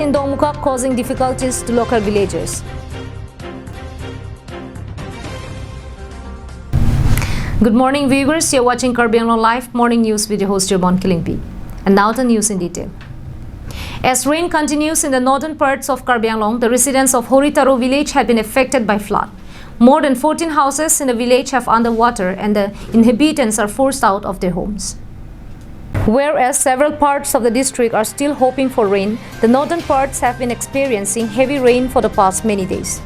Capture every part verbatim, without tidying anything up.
in Dongmukak, causing difficulties to local villagers. Good morning, viewers. You're watching Karbi Anglong Live Morning News with your host, Jobon Kilingpi. And now the news in detail. As rain continues in the northern parts of Karbi Anglong, the residents of Horitaro village have been affected by flood. More than fourteen houses in the village have underwater and the inhabitants are forced out of their homes. Whereas several parts of the district are still hoping for rain, the northern parts have been experiencing heavy rain for the past many days.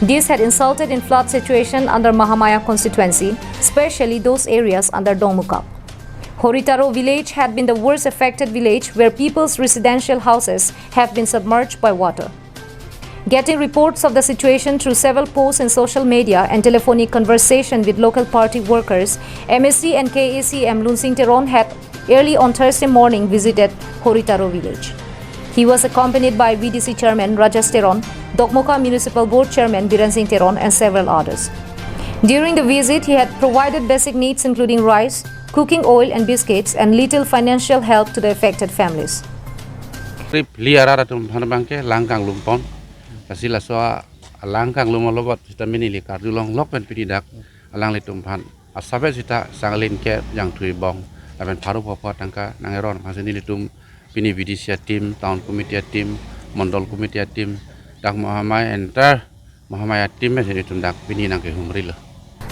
This had resulted in flood situation under Mahamaya constituency, especially those areas under Dongmukak. Horitaro village had been the worst affected village where people's residential houses have been submerged by water. Getting reports of the situation through several posts in social media and telephonic conversation with local party workers, M A C and K A C M Lunsing Teron had early on Thursday morning visited Horitaro village. He was accompanied by V D C chairman Rajesh Teron, Dokmoka Municipal Board chairman Biren Singh Teron and several others. During the visit, he had provided basic needs including rice, cooking oil and biscuits and little financial help to the affected families. Trip li arat atum aphan abangke lang kanglum pon. Lasi laso a lang kanglum alobot sita mini li karjulong lok pen pini dak alanglitum aphan asapet sita sanglin ke jangthui bong lapen pharo phopho atangka nang-eron aphansi nelitum pini V D C a-team, town committee a-team, mondol committee a-team, dak Mahamaya entire Mahamaya team pensi nelitum dak pini nangkehumrilo.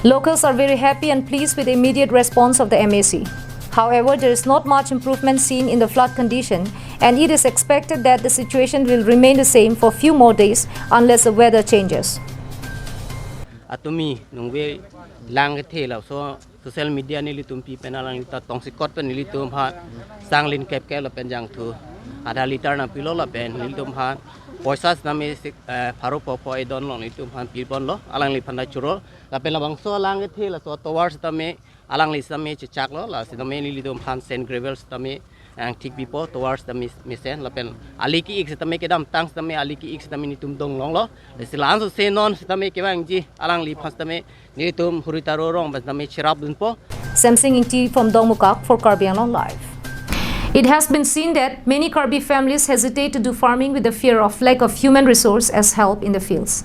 Locals are very happy and pleased with the immediate response of the M A C. However, there is not much improvement seen in the flood condition, and it is expected that the situation will remain the same for few more days unless the weather changes. Atumi nungve lang kethe laso social media nelitum pi pen alangli ta tongsekot pen nelitum aphan sanglin kep kep lapen jangthu adha liter nangpilo lapen nelitum aphan poisa sitame sik, eh, pharo phopho edon long nelitum aphan pi ponlo alangliphan ta churo lapen labangso alang kethe laso tovar sitame alangli sitame chechaklo la sitame nelitum aphan sand gravel sitame angthik pipo tovar sitame mesen lapen ali ki-ik sitame kedamtang sitame ali ki-ik sitame nelitum dong longlo. Lasi la-anso se non sitame kevangji alangliphan sitame nelitum Horitaro rong pen sitame cherapdunpo. Samsing Ingti from Dongmukak for Karbi Anglong Live. It has been seen that many Karbi families hesitate to do farming with the fear of lack of human resource as help in the fields.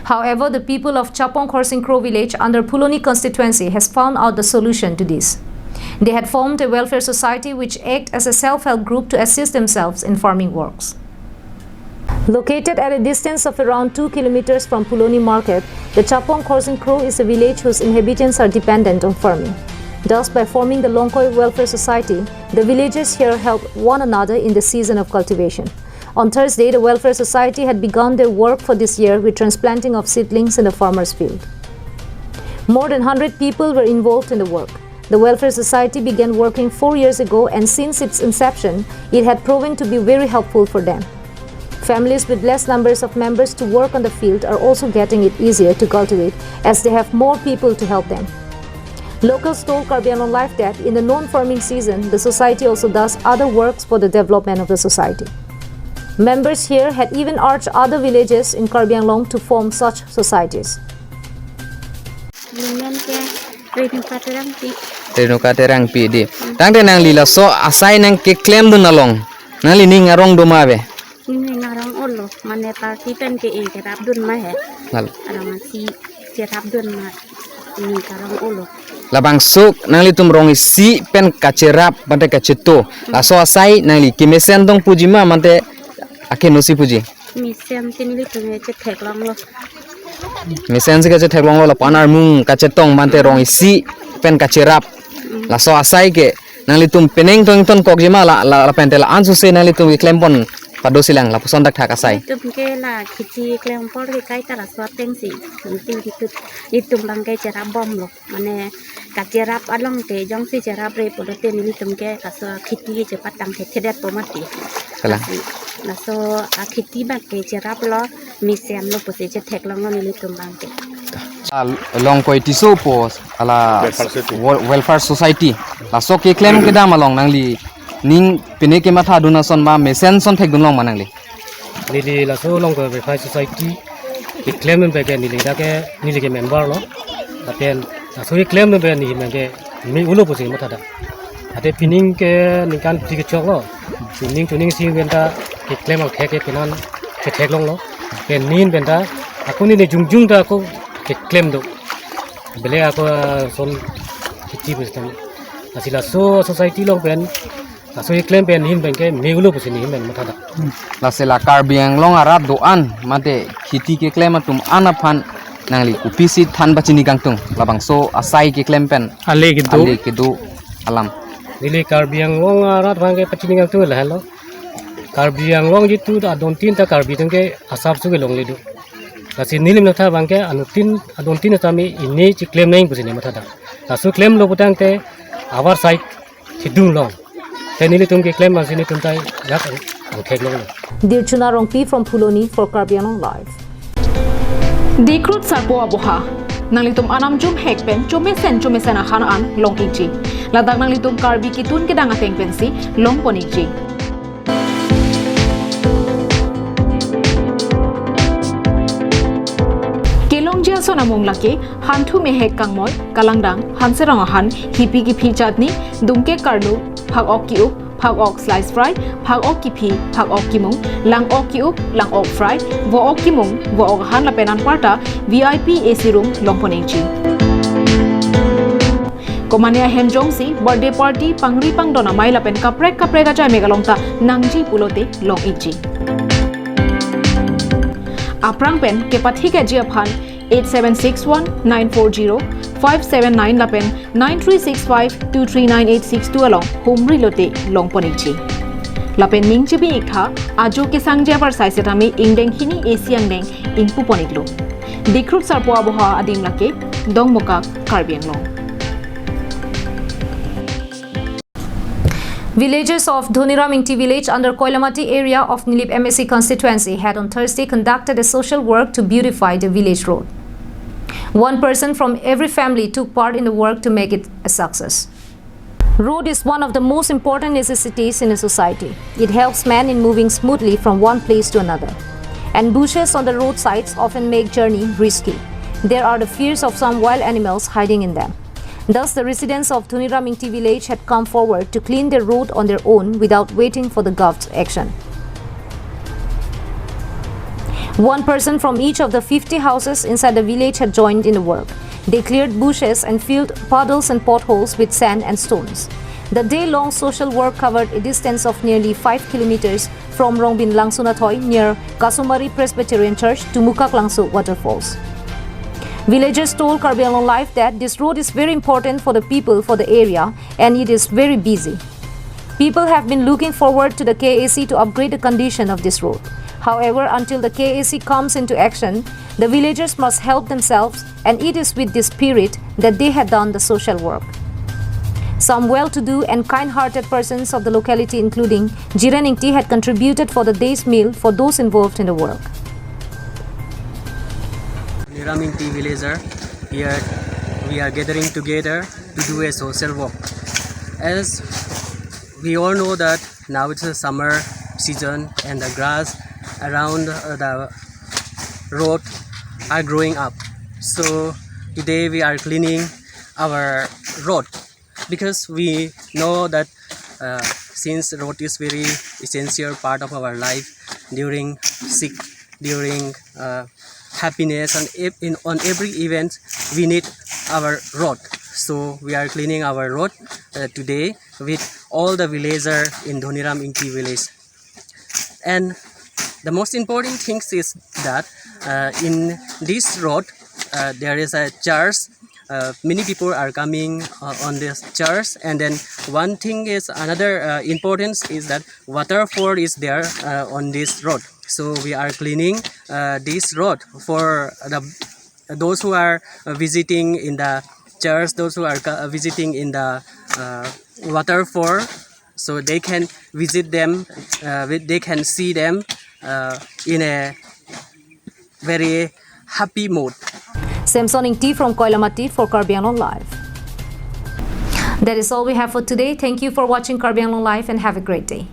However, the people of Chapong Khorsing Kro village under Phuloni constituency has found out the solution to this. They had formed a welfare society which act as a self-help group to assist themselves in farming works. Located at a distance of around two kilometers from Phuloni market, the Chapong Khorsing Kro is a village whose inhabitants are dependent on farming. Thus, by forming the Longkoi Welfare Society, the villagers here help one another in the season of cultivation. On Thursday, the Welfare Society had begun their work for this year with transplanting of seedlings in the farmer's field. More than hundred people were involved in the work. The Welfare Society began working four years ago, and since its inception, it had proven to be very helpful for them. Families with less numbers of members to work on the field are also getting it easier to cultivate as they have more people to help them. Locals told Karbi Anglong Live that in the non-farming season, the society also does other works for the development of the society. Members here had even urged other villages in Karbi Anglong to form such societies. Amen ke Renuka Terangpi. Renuka Terangpi di. Tangte nangli laso asai nangkeklemdun along nangli ning arong do ma ave? Ning arong olo, mane party pen ke-e cherapdun ma he. Lalo. Arong asi cherapdun ma ning arong olo. Labangso nanglitum rong isi pen kacherap mate kacheto. Laso asai nangli kemesen tong puji ma mate akenosi puji? Mesen si nelitum chetheklonglo. Mesen si kachetheklonglo lapen armung kachetong mate rong isi pen kacherap. Laso asai ke nanglitum penang tong ingtonkokji ma la, la, lapen te la-anso se nanglitum keklem pon pado silang lapuson thakthak asai? Nelitum ke la kheti klem apor ke kaita laso ateng si. Nelitum, nelitum abangke cherap bomlo. Mane kacherap along te jongsi cherapre pulote nelitum ke laso kheti chepatang thethedetpo mati. Kalang. Lasi laso akheti abangke cheraplo, mesenlo pusi chetheklonglo nelitum abangke. Ah, Longkoi Tisso pu hala Welfare Society. Wel-, Welfare Society. Laso keklem kedam along nangli ning pine kemathadun ason ma mesen son thekdunlong ma nangli? Neli laso Longkoi Welfare Society keklem pen ke neli dak ke neli ke member lo. Lapen laso keklem pen neli abangke me-olo pusi mathada. Ate pining ke ningkan phli kechoklo. Pining tuning si ven ta Keklem angthek ke penan ketheklonglo. Pen nelihin penta ako neli jongjong ta ako keklem do. Bele ako, ah, son kheti pusitame. Lasi laso society along pen, laso keklem pen nelihin pen ke me-olo pusi nelihin pen mathadak. Lasi la Karbi Anglong arat do-an mate kheti keklem atum an aphan nangli kopisi than pachini kangtung labangso asai keklem pen ale kedo, ale kedo alam? Neli Karbi Anglong arat aphan ke pachini kangtung lahenlo. Karbi Anglong jitu adontin ta Karbi atum ke asapso kelongle do. Lasi neli matha abang ke adontin, adontin tame neli cheklem nang pusi neli mathadak. Laso klemlo putangte our side thidung long. Te nelitum keklem abangsi nelitum ta ajat ang, angtheklonglo. Dirchuna Rongpi from Phuloni for Karbi Anglong Live. Dikrut Sarpo Aboha. Nanglitum anam jumhek pen chomesen chomesen ahan an long-ikji. Ladak nanglitum Karbi ketun kedang ateng pensi longpon-ikji. Kelongji ason amung lake hanthu mehek kangmoi, kalangdang, hanserong ahan, hipi kiphi chutney, dungke karlu, phak-ok ki-up, phak-ok slice fry, phak-ok kiphi, phak-ok kimung, lang-ok ki-up, lang-ok fry, vo-ok kimung, vo-ok ahan lapen anparta V I P A C room longpon-ikji. Komane ahem jongsi birthday party, pangri pangdon amei lapen kaprek kaprek ajai mek along ta nangji pulote long-ikji. Aphrang pen kepathikji aphan eight seven six one nine four zero five seven nine lapen nine three six five two three nine eight six two along humri lote longpon-ikji. Lapen ning chibi-iktha, ajo kesangji abarsai setame ingdeng hini A C angdeng ingpupon-iklo. Dikrut Sarpo Aboha adim lake Dongmukak, Karbi Anglong. Villagers of Dhoniram Ingti village under Koilamati area of Nilip M A C constituency had on Thursday conducted a social work to beautify the village road. One person from every family took part in the work to make it a success. Road is one of the most important necessities in a society. It helps man in moving smoothly from one place to another. And bushes on the roadsides often make journey risky. There are the fears of some wild animals hiding in them. Thus, the residents of Dhoniram Ingti village had come forward to clean their road on their own without waiting for the govt's action. One person from each of the fifty houses inside the village had joined in the work. They cleared bushes and filled puddles and potholes with sand and stones. The day-long social work covered a distance of nearly five kilometers from Rongbin Langso Nathoi near Kasumari Presbyterian Church to Mukaklangso waterfalls. Villagers told Karbi Anglong Live that this road is very important for the people for the area and it is very busy. People have been looking forward to the K A C to upgrade the condition of this road. However, until the K A C comes into action, the villagers must help themselves, and it is with this spirit that they had done the social work. Some well-to-do and kind-hearted persons of the locality, including Jiren Ingti, had contributed for the day's meal for those involved in the work. Dhoniram Ingti villager, here we are gathering together to do a social work. As we all know that now it's a summer season and the grass around, uh, the road are growing up. So today we are cleaning our road because we know that, uh, since road is very essential part of our life, during sick, during, uh, happiness, and ev- in on every event we need our road. So we are cleaning our road, uh, today with all the villager in Dhoniram Ingti village. And the most important thing is that, uh, in this road, uh, there is a church. Uh, many people are coming, uh, on this church. And then one thing is, another, uh, importance is that waterfall is there, uh, on this road. So we are cleaning, uh, this road for the, those who are, uh, visiting in the church, those who are, uh, visiting in the, uh, waterfall, so they can visit them, uh, with- they can see them, uh, in a very happy mood. Samson Ingti from Koilamati for Karbi Anglong Live. That is all we have for today. Thank you for watching Karbi Anglong Live and have a great day.